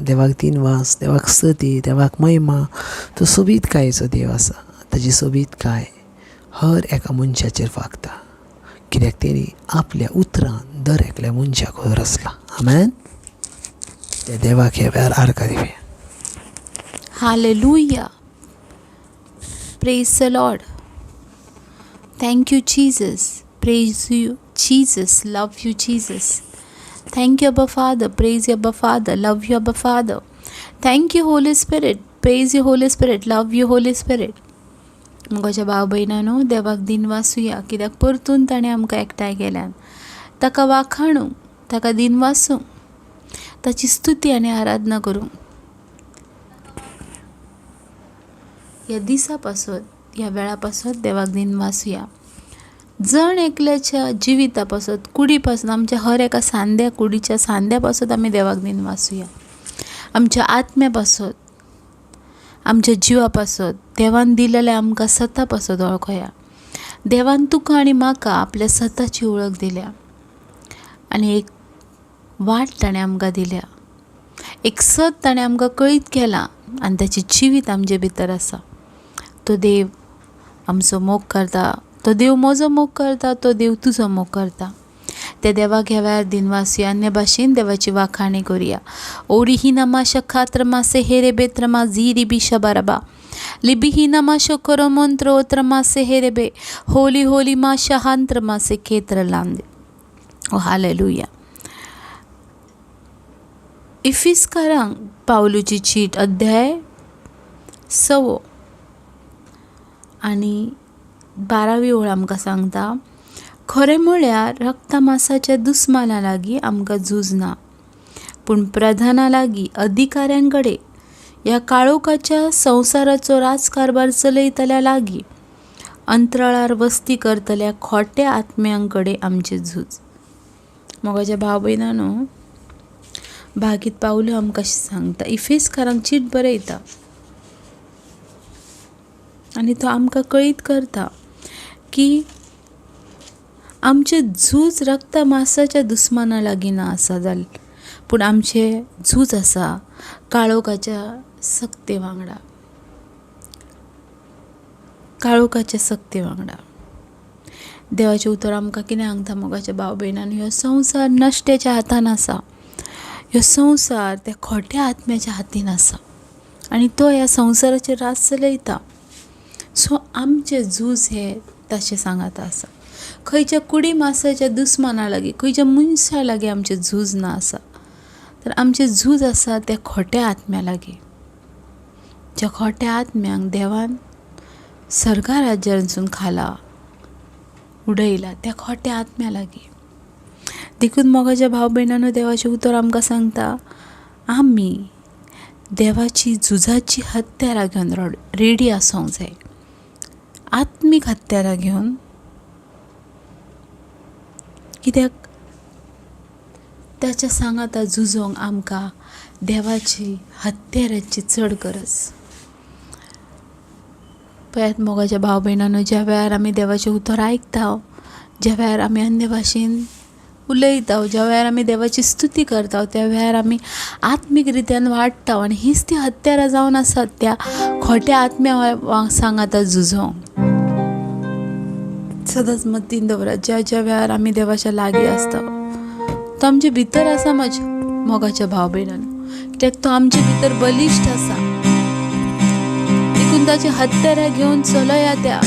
देवाक दिनवास, देवाक स्तुती, देवाक महिमा. तो सोबीतकायेचो देव आसा. ताजी सोबीतकाय हर एका मनशाचेर फांकता, कित्याक तेणी आपल्या उतरान दर एकल्या मनशाक रचला. आमेन. त्या देवाक ह्या वेळार आर्गां दिवया. Hallelujah. Praise the Lord. Thank you Jesus. Praise you Jesus. Love you Jesus. Thank you Abba Father. Praise you Abba Father. Love you Abba Father. Thank you Holy Spirit. Praise you Holy Spirit. Love you Holy Spirit. म्हज्या भाव भयणांनो, देवाक दिनवासुया कित्याक परतून ताणें आमकां एकठांय केल्यान. ताका वाखाणूंक, ताका दिनवासूंक, ताची स्तुती आनी आराधना करूंक. ह्या दिसा पासत, ह्या वेळा पासत देवाक दिनवासुया. जण एकल्याच्या जिविता पासत, कुडी पासून, आमच्या हर एका सांद्या, कुडीच्या सांद्या पासत आमी देवाक दिनवासुया. आमच्या आत्म्या पासत, आमच्या जिवा पासत, देवान दिलेल्या आमकां सता पासत वळखोया. देवान तुका आनी म्हाका आपल्या सताची वळख दिल्या आनी एक वाट ताणें आमकां दिल्या, एक सत ताणें आमकां कळीत केलां आनी ताचें जिवीत आमचे भितर आसा. तो देव आमचो मोग करता, तो देव म्हजो मोग करता, तो देव तुजो मोग करता. त्या देवाक ह्या वेळार दिनवासुया. अन्य भाशेन देवाची वाखाणी करुया. ओरिही नमा शखात्रमा से हेरेबे त्रमा झिरी बी शबारबा लिबिही नमा शोकरो मंत्र ओत्रमा से हेरेबे होली होली मा शहांत्रमा से खेत्र लांदे. ओ हालेलुया. इफिसकारांक पावलूची चीट अध्याय 6 आनी 12वी ओळ आमकां सांगता, खरें म्हळ्यार रक्तमासाच्या दुस्माना लागीं आमकां झूज ना, पूण प्रधाना लागीं, अधिकाऱ्यां कडेन, ह्या काळोखाच्या संवसाराचो राजकारभार चलयतल्या लागीं, अंतराळार वस्ती करतल्या खोट्या आत्म्यां कडेन आमचें झूज. मोगाच्या भाव भयणांनो, भागीत पावलू आमकां सांगता, इफेसकारांक चीट बरयता आनी तो आमकां कळीत करता की आमचें झूज रक्ता मासाच्या दुस्माना लागीं ना आसा जालें, पूण आमचें झूज आसा काळोखाच्या सक्ते वांगडा, काळोखाच्या सक्ते वांगडा. देवाचें उतर आमकां कितें सांगता मोगाच्या भाव भयणांनी, ह्यो संवसार नश्ट्याच्या हातान आसा, ह्यो संवसार त्या खोट्या आत्म्याच्या हातीन आसा आनी तो ह्या संवसाराचेर राज चलयता. सो आमचें झूज हें ताचें सांगाता आसा. खंयच्या कुडी मासाच्या दुस्माना लागीं, खंयच्या मनशा लागीं आमचें झूज ना आसा, तर आमचें झूज आसा त्या खोट्या आत्म्या लागीं, ज्या खोट्या आत्म्यांक देवान सर्गा राज्यांसून खाला उडयला, त्या खोट्या आत्म्या लागीं. देखून मोगाच्या भाव भयणांनो, देवाचें उतर आमकां सांगता, आमी देवाची झुजाची हत्यारां घेवन रेडी आसूंक जाय, आत्मीक हत्यारां घेवन. कित्याक ताच्या सांगाता झुजोंक आमकां देवाची हत्यारांची चड गरज. पळयात मोगाच्या भाव भयणांनो, ज्या वेळार आमी देवाचें उतर आयकता, ज्या वेळार आमी अन्य भाशेन उलयता, ज्या वेळार आमी देवाची स्तुती करता, त्या वेळार आमी आत्मीक रित्यान वाडटा आनी हीच ती हत्यारां जावन आसात त्या खोट्या आत्म्या सांगाता झुजोंक. सदांच मतीन दवरात, ज्या ज्या वेळार आमी देवाच्या लागीं आसता, तो आमचे भितर आसा म्हज्या मोगाच्या भाव भयणांनो, कित्याक तो आमचे भितर बलिश्ट आसा. देखून ताची हत्यारां घेवन चलया त्या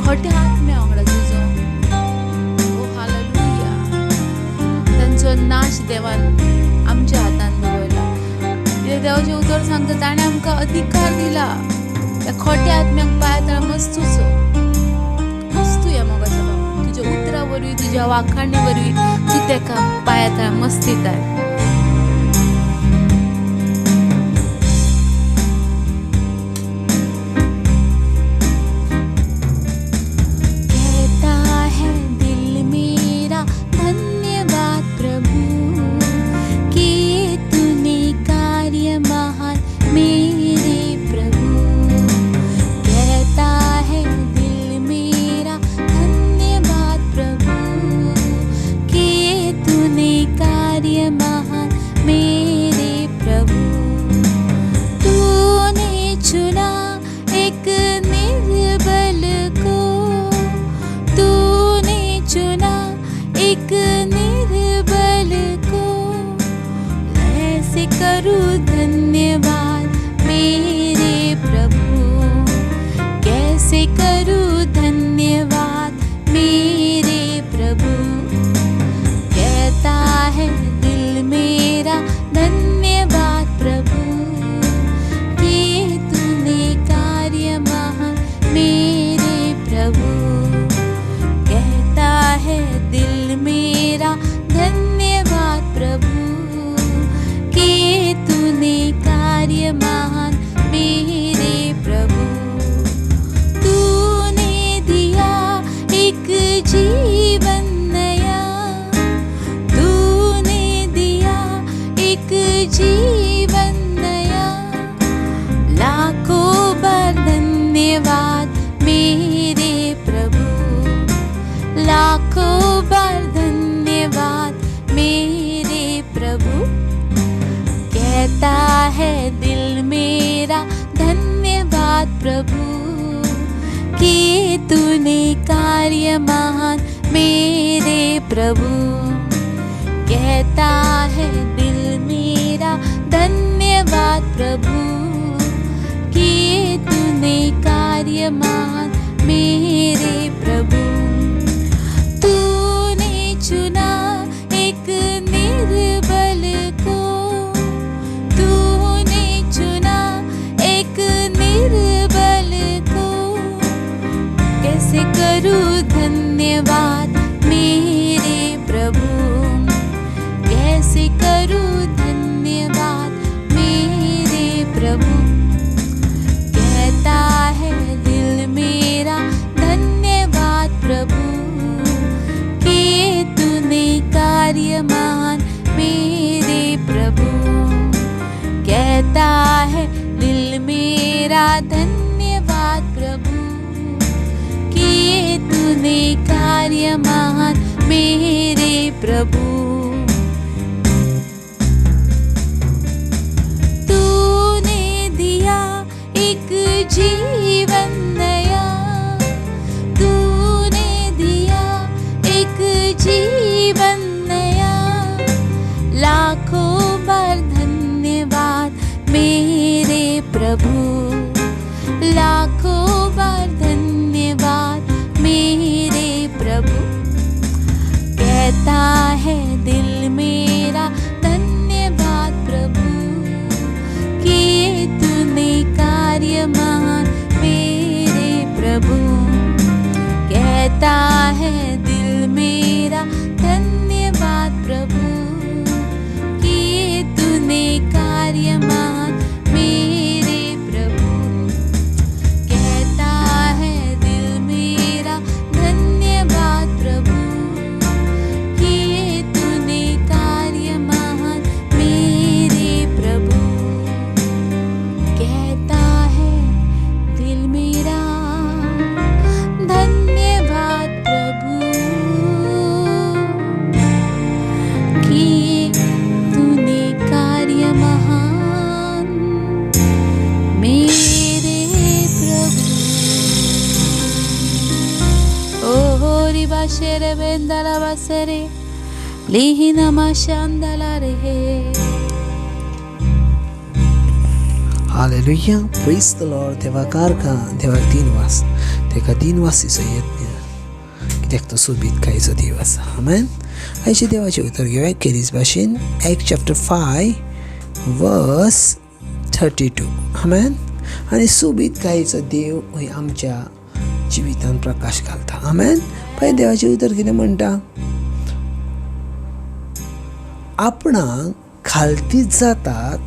खोट्या आत्म्या वांगडा झुजोंक. ओ हालेलुया. तांचो नाश देवान आमच्या हातान दवरला. कित्याक देवाचें उतर सांगता, ताणें आमकां अधिकार दिला त्या खोट्या आत्म्यांक पांया तळा मस्तूचो. मस्तूया मोगाच्या भाव, तुज्या उतरा वरवीं, तुज्या वाखाणी वरवीं तूं तेका पांया तळा मस्तीताय. कार्य करूँ धन्यवाद मेरे प्रभु, कैसे करूँ धन्यवाद मेरे प्रभु। कहता है दिल मेरा धन्यवाद प्रभु, कि तूने कार्य महान मेरे प्रभु। कहता है दिल मेरा धन्यवाद प्रभु, कि तूने कार्य महान मेरे प्रभु। तूने दिया एक जीवन नया, तूने दिया एक जीवन नया। लाखों बार धन्यवाद मेरे प्रभु, लाखों बार धन्यवाद मेरे प्रभु। कहता है दिल मेरा धन्यवाद प्रभु, कि तूने कार्य महान मेरे प्रभु। कहता है दिल मेरा धन्यवाद प्रभु, कि तूने कार्य महान मेरे प्रभु। तूने चुना एक निर्बल को, तूने चुना एक निर्बल को। कैसे करूँ धन्यवाद मेरे प्रभु, कैसे करूँ धन्यवाद मेरे प्रभु। कहता है दिल मेरा धन्यवाद प्रभु, कि तूने कार्य महान मेरे प्रभु। कहता है दिल मेरा धन्यवाद प्रभु, कि तूने कार्य महान मेरे प्रभु। तूने दिया एक जीवन नया, तूने दिया एक जीवन नया। लाखों बार धन्यवाद मेरे प्रभु, लाखों बार धन्यवाद मेरे प्रभु। कहता है दिल मेरा धन्यवाद प्रभु, कि तूने कार्य महान मेरे प्रभु। कहता है दिल मेरा धन्यवाद प्रभु, कि तूने कार्य महान मेरे प्रभु। कहता है दिल मेरा धन्यवाद प्रभु, कि तूने कार्य महान मेरे प्रभु। कहता है दिल मेरा धन्यवाद प्रभु, कि तूने कार्य महान मेरे प्रभु। ओ होरी बाशेरे बेंदला बासरे लिहिना माशांदला रे। हालेलुया, प्रेज the Lord. देवाकार का देवाक तीन वास, तेका तीन वासीचो यत्न, कित्याक तो सोबीतकायेचो देव आसा. आमेन. आयचे देवाचें उतर घेवया केरीस भाशेन Act chapter 5 verse 32. आमेन. आनी सोबीतकायेचो देव हय आमच्या जिवितान प्रकाश घालता. आमेन. पळय देवाचें उतर कितें म्हणटा, आपणाक खालती जातात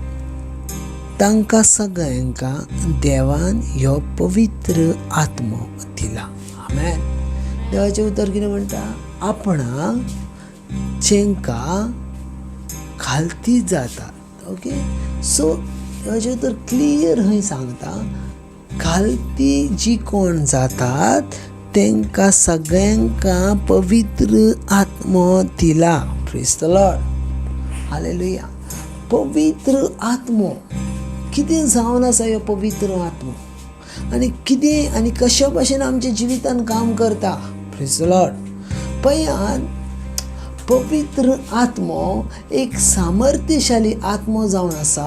तांकां सगळ्यांका देवान ह्यो पवित्र आत्मो दिला. आमेन. देवाचें उतर कितें म्हणटा, आपणाक जेंकां खालती जातात. ओके, सो देवाचें उतर क्लियर हय सांगता, खालती जी कोण जातात तांकां सगळ्यांका पवित्र आत्मो दिला. Praise the Lord, hallelujah. पवित्र आत्मो कितें जावन आसा ह्यो पवित्र आत्मो, आनी कितें आनी कशा भाशेन आमच्या जिवितान काम करता. Praise the Lord. पळयात, पवित्र आत्मो एक सामर्थ्यशाली आत्मो जावन आसा.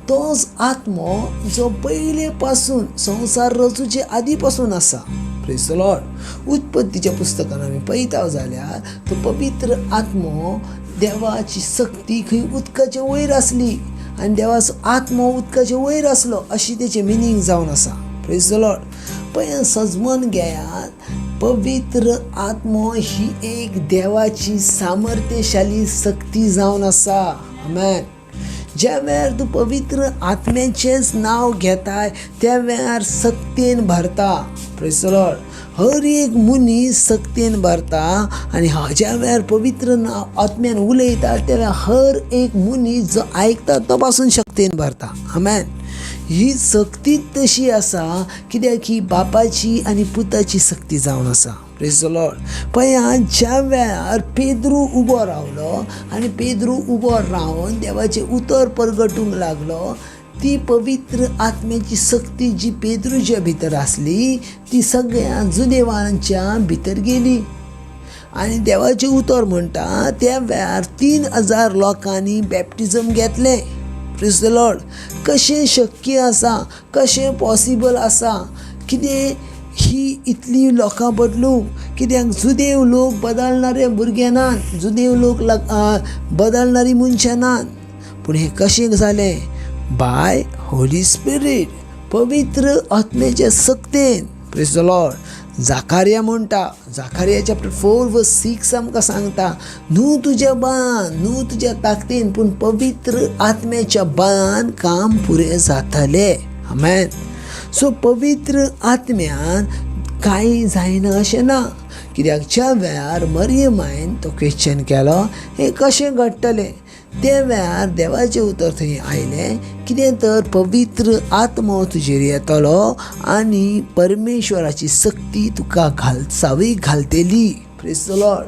तोच आत्मो जो पयले पासून संवसार रचूचे आदी पासून आसा. Praise the Lord. उत्पत्तीच्या पुस्तकान आमी पळयता जाल्यार तो पवित्र आत्मो देवाची सक्ती खंय उदकाचे वयर आसली आनी देवाचो आत्मो उदकाचे वयर आसलो अशी तेचें मिनींग जावन आसा. Praise the Lord. पळय सजमन घेयात, पवित्र आत्मो ही एक देवाची सामर्थ्यशाली सक्ती जावन आसा. आमेन. ज्या वेळार तूं पवित्र आत्म्याचेंच नांव घेताय त्या वेळार सक्तेन भरता. Praise the Lord. हर एक मनीस सक्तेन भरता आनी ज्या वेळार पवित्र नांव आत्म्यान उलयता त्या वेळार हर एक मनीस जो आयकता तो पासून शक्तेन भरता. आमेन. ही सक्तीच तशी आसा कित्याक ही बापाची आनी पुताची सक्ती जावन आसा. Praise the Lord. पळया ज्या वेळार पेद्रू उबो रावलो आनी पेद्रू उबो रावन देवाचें उतर परगटूंक लागलो, ती पवित्र आत्म्याची सक्ती जी पेद्रूच्या भितर आसली ती सगळ्या जुदेवांच्या भितर गेली आनी देवाचें उतर म्हणटा त्या वेळार 3000 लोकांनी बॅप्टिजम घेतलें. Praise the Lord. कशें शक्य आसा, कशें पॉसिबल आसा कितें ही इतली लोकां बदलूंक? कित्याक जुदेव लोक बदलणारे भुरगे नात, जुदेव लोक बदलणारी मनशां नात. पूण हें कशें जालें? बाय होली स्पिरीट, पवित्र आत्म्याच्या सक्तेन. Praise the Lord. Zechariah म्हणटा, जाकारिया चॅप्टर 4 वर्स 6 आमकां सांगता, न्हू तुज्या बळान, न्हू तुज्या ताकदीन, पूण पवित्र आत्म्याच्या बळान काम पुरें जातलें. आमेन. सो पवित्र आत्म्यान कांय जायना अशें ना. कित्याक ज्या वेळार मरियमायन तो क्वेश्चन केलो हें कशें घडटलें, त्या वेळार देवाचें उतर थंय आयलें कितें तर पवित्र आत्मो तुजेर येतलो आनी परमेश्वराची सक्ती तुका सावी घालतली. Praise the Lord.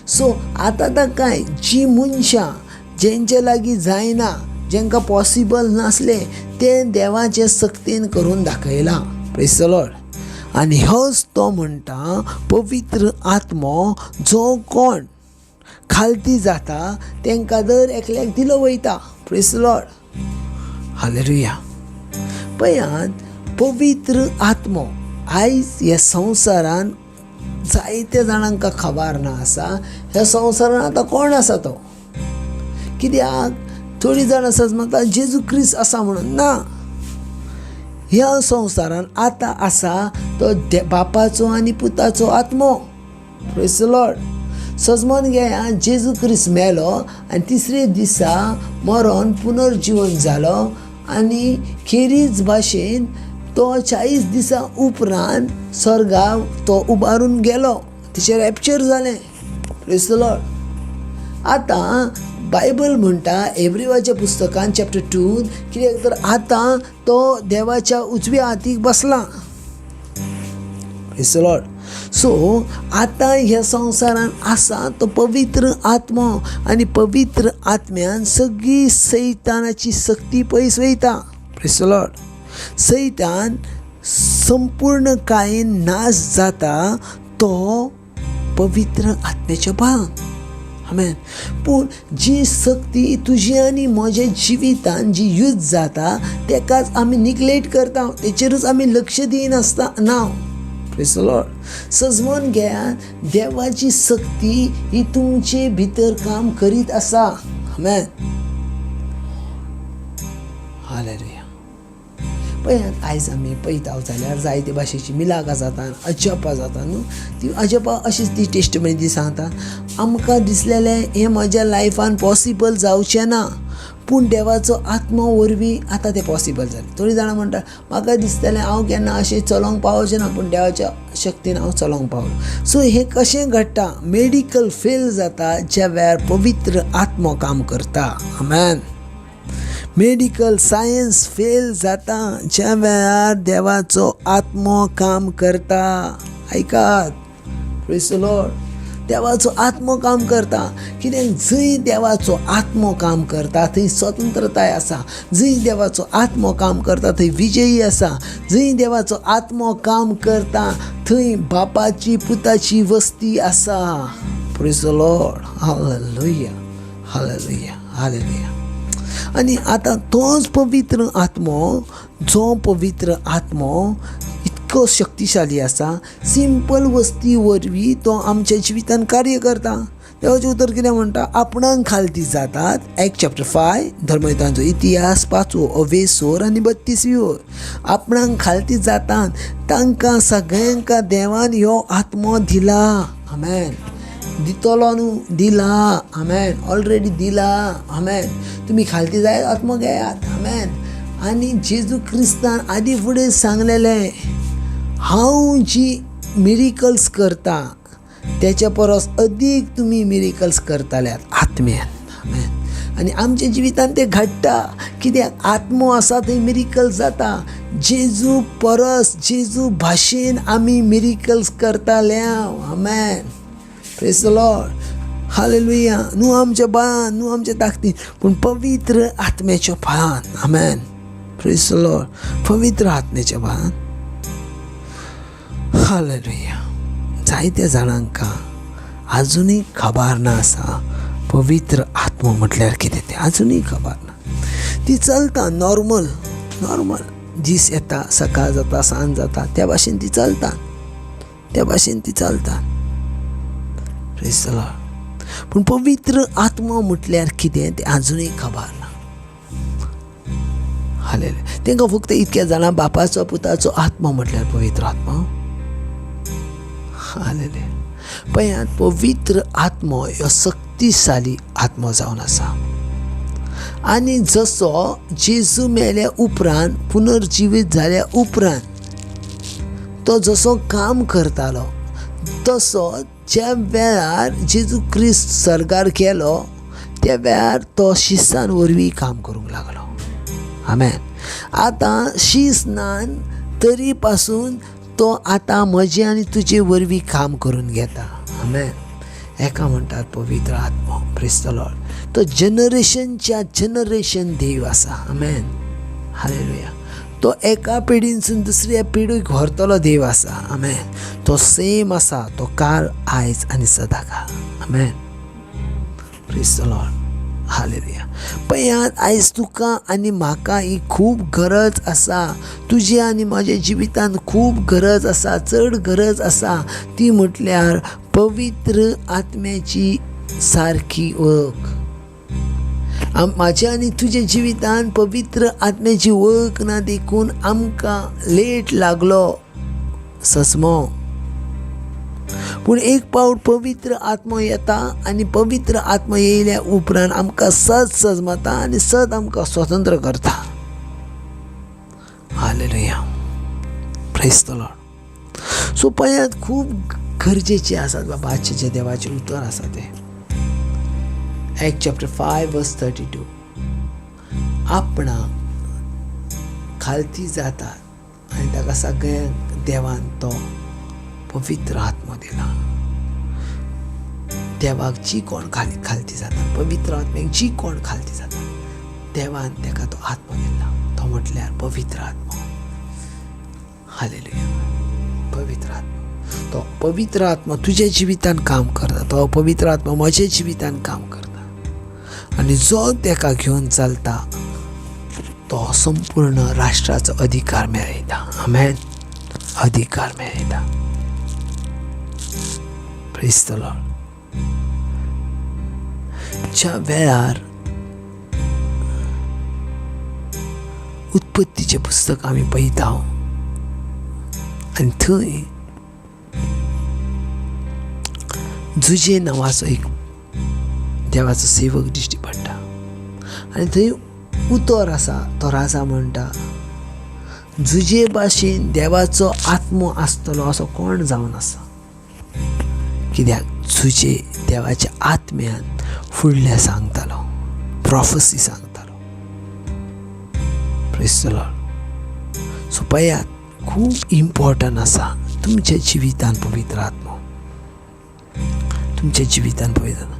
सो आतां तांकां जी मनशां जेंचे लागीं जायना, जेंकां पॉसिबल नासलें, तें देवाचे सक्तीन करून दाखयलां. Praise the Lord. आनी होच तो म्हणटा पवित्र आत्मो जो कोण खालती जाता तांकां दर एकल्याक दिलो वयता. Praise the Lord. Hallelujah. पळयात, पवित्र आत्मो आयज ह्या संवसारान जायत्या जाणांक खबर ना आसा. ह्या संवसारान आतां कोण आसा तो? कित्याक थोडीं जाणां आसात म्हणटा जेजू क्रिस्त आसा म्हणून. ना, ह्या संवसारान आतां आसा तो बापाचो आनी पुताचो आत्मो. Praise the Lord. सजमन घेया, जेजू क्रिस्त मेलो आनी तिसरे दिसा मरोन पुनर्जिवन जालो आनी खेरीज भाशेन तो 40 दिसां उपरांत स्वर्गाक तो उबारून गेलो, तेचें रॅप्चर जालें. Praise the Lord. आतां बायबल म्हणटा एब्रिवाच्या पुस्तकान चॅप्टर 2 कित्याक तर आतां तो देवाच्या उजव्या हातीक बसला. Praise the Lord. सो आतां ह्या संवसारान आसा तो पवित्र आत्मो आनी पवित्र आत्म्यान सगळी सैतानाची सक्ती पयस वयता. Praise the Lord. सैतान संपूर्ण कायेन नाश जाता तो पवित्र आत्म्याच्या बळान. आमेन. पूण जी सक्ती तुजी आनी म्हज्या जिवितान जी यूज जाता तेकाच आमी निग्लेक्ट करता, तेचेरूच आमी लक्ष दिनासता ना. Praise the Lord. सजमन घेयात, देवाची सक्ती ही तुमचे भितर काम करीत आसा. आमेन. हालेलुया. पळयात, आयज आमी पळयता जाल्यार जायते भाशेची मिलागां जाता, अजपां जाता न्हू. ती अजपां अशीच ती टेस्टमनी ती सांगता, आमकां दिसलेलें हें म्हज्या लायफान पॉसिबल जावचें ना, पूण देवाचो आत्मो वरवीं आतां तें पॉसिबल जालें. थोडीं जाणां म्हणटा म्हाका दिसतलें हांव केन्ना अशें चलोवंक पावचें ना, पूण देवाच्या शक्तीन हांव चलोवंक पावलो. सो हें कशें घडटा? मेडिकल फेल जाता ज्या वेळार पवित्र आत्मो काम करता. आमेन. मेडिकल सायन्स फेल जाता ज्या वेळार देवाचो आत्मो काम करता. आयकात. Praise the Lord. देवाचो आत्मो काम करता. कित्याक जंय देवाचो आत्मो काम करता थंय स्वतंत्रताय आसा, जंय देवाचो आत्मो काम करता थंय विजयी आसा, जंय देवाचो आत्मो काम करता थंय बापाची पुताची वस्ती आसा. Praise the Lord. Hallelujah, hallelujah, hallelujah. आनी आतां तोच पवित्र आत्मो, जो पवित्र आत्मो इतको शक्तिशाली आसा, सिंपल वस्ती वरवीं तो आमच्या जिवितान कार्य करता. देवाचें उतर कितें म्हणटा? आपणाक खालती जातात. एक्ट चॅप्टर 5, धर्मयुतांचो इतिहास 5वो अवेसोर आनी 32वी ओर. आपणाक खालती जातात तांकां सगळ्यांक देवान ह्यो आत्मो दिला. आमेन. दितलो न्हू, दिला. आमेन. ऑलरेडी दिला. आमेन. तुमी खालती जायत आत्मो घेयात. आमेन. आनी जेजू क्रिस्तान आदी फुडें सांगलेलें, हांव जी मिरिकल्स करता त्याच्या परस अदीक तुमी मिरिकल्स करताल्यात आत्म्यान. आमेन. आनी आमच्या जिवितान तें घडटा. कित्याक? आत्मो आसा थंय मिरिकल्स जाता. जेजू परस, जेजू भाशेन आमी मिरिकल्स करताले. आमेन. Praise the Lord. Hallelujah. न्हू आमच्या बळान, न्हू आमच्या ताकदीन, पूण पवित्र आत्म्याच्या फळान. आमेन. Praise the Lord. पवित्र आत्म्याच्या फळान. हालेलुया. जायत्या जाणांक आजुनूय खबर ना आसा पवित्र आत्मो म्हटल्यार कितें तें, आजुनूय खबर ना. ती चलता नॉर्मल, नॉर्मल दीस येता, सकाळ जाता, सांज जाता, त्या भाशेन ती चलता, त्या भाशेन ती चलता. Praise the Lord. पूण पवित्र आत्मो म्हटल्यार कितें तें आजुनूय खबर ना. हालेलुया. तांकां फक्त इतक्या जाणां बापाचो पुताचो आत्मो म्हटल्यार पवित्र आत्मो. हालेलुया. पळयात, पवित्र आत्मो ह्यो शक्तिशाली आत्मो जावन आसा. आनी जसो जेजू मेल्या उपरांत, पुनर्जिवीत जाल्या उपरांत तो जसो काम करतालो, तसो ज्या वेळार जेजू क्रिस्त सर्गार गेलो त्या वेळार तो शिसान वरवीं काम करूंक लागलो. आमेन. आतां शीस नान तरी पासून तो आतां म्हजे आनी तुजे वरवीं काम करून घेता. आमेन. एका म्हणटात पवित्र आत्मो. Praise the Lord. तो जनरेशनच्या जनरेशन देव आसा. आमेन. हालेलुया. तो एका पिढीनसून दुसऱ्या पिढीक व्हरतलो देव आसा. आमेन. तो सेम आसा, तो काल, आयज आनी सदांकाळ. आमेन. Praise the Lord. Hallelujah. पळयात, आयज तुका आनी म्हाका ही खूब गरज आसा. तुज्या आनी म्हज्या जिवितांत खूब गरज आसा, चड गरज आसा. ती म्हटल्यार पवित्र आत्म्याची सारकी वळख. म्हाज्या आनी तुज्या जिवितांत पवित्र आत्म्याची वळख ना देखून आमकां लेट लागलो सस्मो. पूण एक पावट पवित्र आत्मो येता आनी पवित्र आत्मो येयल्या उपरांत आमकां सद सजमता आनी सद आमकां स्वतंत्र करता. Hallelujah. Praise the Lord. So पळयात, खूब गरजेचें आसात बाबा आजचें जें देवाचें उतर आसा तें. Act chapter 5 verse 32. आपणाक खालती जातात आनी ताका सगळ्यांक देवान तो पवित्र आत्मो दिला. देवाक जी कोण खालती जाता, पवित्र आत्म्याक जी कोण खालती जाता, देवान ताका तो आत्मो दिला. तो म्हटल्यार पवित्र आत्मो. हालेलुया. पवित्र आत्मो. तो पवित्र आत्मो तुज्या जिवितान काम करता, तो पवित्र आत्मो म्हज्या जिवितान काम करता. आनी जो ताका घेवन चलता तो संपूर्ण राष्ट्राचो अधिकार मेळयता. आमेन. अधिकार मेळयता. Praise the Lord. ज्या वेळार उत्पत्तीचें पुस्तक आमी पळयता आनी थंय जुजे नांवाचो एक देवाचो सेवक दिश्टी पडटा आनी थंय उतर आसा, तो राजा म्हणटा, जुजे भाशेन देवाचो आत्मो आसतलो असो कोण जावन आसा. कित्याक जुजे देवाच्या आत्म्यान फुडल्या सांगतालो, प्रोफसी सांगतालो. Praise the Lord. So पळयात, खूब इम्पॉर्टंट आसा तुमच्या जिवितान पवित्र आत्मो. तुमच्या जिवितान पवित्र आत्मो.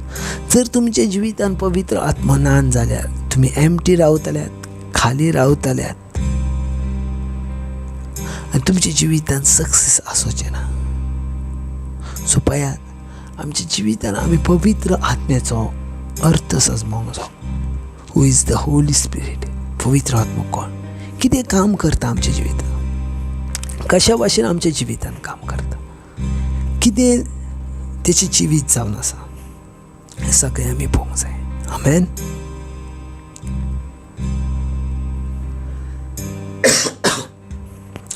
जर तुमच्या जिवितान पवित्र आत्मो ना जाल्यार तुमी एम्प्टी रावतल्यात, खाली रावतल्यात आनी तुमच्या जिवितान सक्सेस आसोचें ना. सो पळयात, आमच्या जिवितान आमी पवित्र आत्म्याचो अर्थ सजमोंक जाय. Who is the Holy Spirit? पवित्र आत्मो कोण, कितें काम करता आमच्या जिवितान, कशा भाशेन आमच्या जिवितान काम करता, कितें तेचें जिवीत जावन आसा, हें सगळें आमी पळोवंक जाय. आमेन.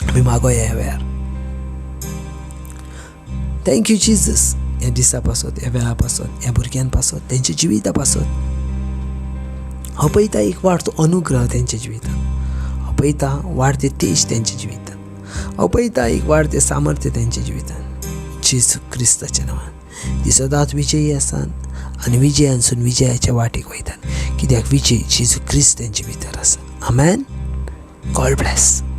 आमी मागोया ह्या वेळार. Thank you Jesus, ह्या दिसा पासत, ह्या वेळा पासत, ह्या भुरग्यां पासत, तेंच्या जिविता पासत. हांव पळयता एक वाडतो अनुग्रह तेंच्या जिवितान, हांव पळयता वाडते तेज तेंच्या जिवितान, हांव पळयता एक वाडते सामर्थ्य तेंच्या जिवितान. जेजू क्रिस्ताच्या नांवान ती सदांच विजयी आसात आनी विजयानसून विजयाच्या वाटेक वयतात, कित्याक विजय जेजू क्रिस्त तेंचे भितर आसा. आमेन. God bless.